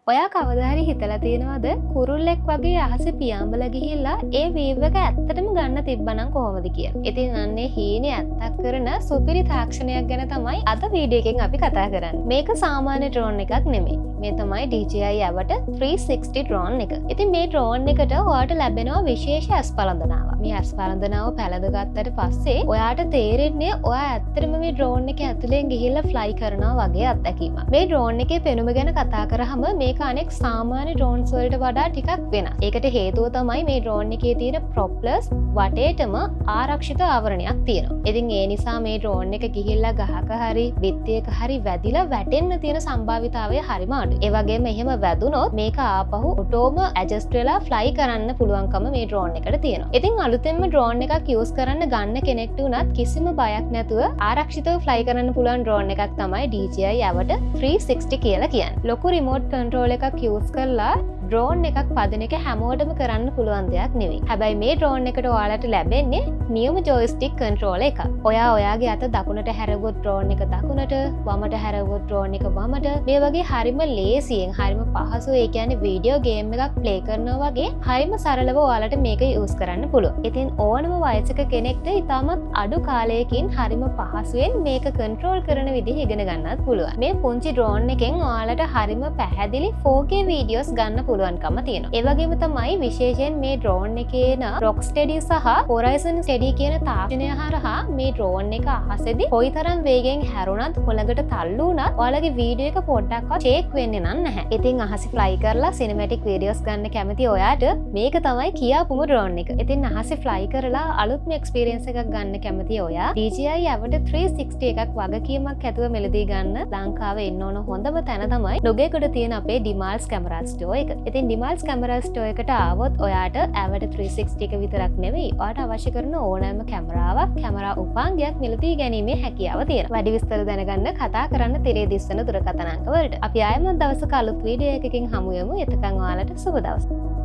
ඔයා කවදා හරි හිතලා තියෙනවද කුරුල්ලෙක් වගේ අහසේ පියාඹලා ගිහිල්ලා ඒ වීව් එක ඇත්තටම ගන්න තිබ්බනම් කොහොමද කියලා? ඉතින් අන්න ඒ හීනේ ඇත්තක් කරන සුපිරි තාක්ෂණයක් ගැන තමයි අද වීඩියෝ එකෙන් අපි කතා කරන්නේ. මේක සාමාන්‍ය ඩ්‍රෝන් එකක් නෙමෙයි. මේ තමයි DJI Avata 360 drone එක. ඉතින් මේ ඩ්‍රෝන් එකට ඔයාට ලැබෙනවා විශේෂ ඇස් පළඳනාවක්. මේ ඇස් පළඳනාව පැළඳගත්තට පස්සේ ඔයාට තේරෙන්නේ ඔයා ඇත්තටම මේ ඩ්‍රෝන් එක ඇතුලෙන් ගිහිල්ලා ෆ්ලයි කරනවා වගේ අත්දැකීමක්. මේ ඩ්‍රෝන් එකේ පෙනුම ගැන කතා කරාම මේක අනෙක් සාමාන්‍ය ඩ්‍රෝන්ස් වලට වඩා ටිකක් වෙනස්. ඒකට හේතුව තමයි මේ ඩ්‍රෝන් එකේ තියෙන ප්‍රොප්ලර්ස් වටේටම ආරක්ෂිත ආවරණයක් තියෙනවා. ඉතින් ඒ නිසා මේ ඩ්‍රෝන් එක ගිහිල්ලා ගහක හරි බිත්තියක හරි වැදිලා වැටෙන්න තියෙන සම්භාවිතාවය හරිම අඩුයි. ඒ වගේම එහෙම වැදුනොත් මේක ආපහු ඔටෝම ඇඩ්ජස්ට් වෙලා ෆ්ලයි කරන්න පුළුවන්කම මේ ඩ්‍රෝන් එකට තියෙනවා. ඉතින් අලුතෙන්ම ඩ්‍රෝන් එකක් යූස් කරන්න ගන්න කෙනෙක්ට උනත් කිසිම බයක් නැතුව ආරක්ෂිතව ෆ්ලයි කරන්න පුළුවන් ඩ්‍රෝන් එකක් තමයි DJI Avata 360 කියලා කියන්නේ. ලොකු රිමෝට් කන්ට්‍රෝල් එකක් යූස් කරලා ඩ්‍රෝන් එකක් පදින එක හැමෝටම කරන්න පුළුවන් දෙයක් නෙවෙයි. හැබැයි මේ ඩ්‍රෝන් එකට ඔයාලට ලැබෙන්නේ නියම ජොයිස්ටික් කන්ට්‍රෝල් එකක්. ඔයා ඔයාගේ අත දකුණට හැරවුවොත් ඩ්‍රෝන් එක දකුණට, වමට හැරවුවොත් ඩ්‍රෝන් එක වමට, මේ වගේ හරිම ලේසියෙන්, හරිම පහසු, ඒ කියන්නේ වීඩියෝ ගේම් එකක් ප්ලේ කරනවා වගේ හරිම සරලව ඔයාලට මේක යූස් කරන්න පුළුවන්. ඉතින් ඕනම වයසක කෙනෙක්ට ඉතාමත් අඩු කාලයකින් හරිම පහසුවෙන් මේක කන්ට්‍රෝල් කරන විදිහ ඉගෙන ගන්නත් පුළුවන්. මේ පුංචි ඩ්‍රෝන් එකෙන් ඔයාලට හරිම පැහැදිලි 4K videos ගන්න පුළුවන්කම තියෙනවා. ඒ වගේම තමයි විශේෂයෙන් මේ ඩ්‍රෝන් එකේ එන රොක් ස්ටෙඩි සහ හොරයිසන් ස්ටෙඩි කියන තාක්ෂණය හරහා මේ ඩ්‍රෝන් එක අහසේදී කොයිතරම් වේගෙන් හැරුණත්, හුළඟට තල්ලු වුණත් ඔයාලගේ වීඩියෝ එක පොඩ්ඩක්වත් ෂේක් වෙන්නේ නම් නැහැ. ඉතින් අහසේ ෆ්ලයි කරලා සිනමැටික් වීඩියෝස් ගන්න කැමති ඔයාට මේක තමයි කියාපුම ඩ්‍රෝන් එක. ඉතින් අහසේ ෆ්ලයි කරලා අලුත්ම එක්ස්පීරියන්ස් එකක් ගන්න කැමති ඔයා DJI Avata 360 එකක් වගකීමක් ඇතුව මිලදී ගන්න ලංකාවේ ඉන්න ඕන හොඳම තැන තමයි නුගේගොඩ තියෙන අපේ ඩිමාල්ස් කැමරා ස්ටෝර් එක. ඉතින් ඩිමාල්ස් කැමරා ස්ටෝර් එකට ආවොත් ඔයාට Avata 360 එක විතරක් නෙවෙයි, ඔයාට අවශ්‍ය කරන ඕනෑම කැමරාවක්, කැමරා උපාංගයක් මිලදී ගැනීමේ හැකියාව තියෙනවා. වැඩි විස්තර දැනගන්න කතා කරන්න තිරේ දිස්වන දුරකථන අංක වලට. අපි ආයෙමත් දවසක අලුත් වීඩියෝ එකකින් හමු වෙමු. එතකන් ඔයාලට සුබ දවසක්.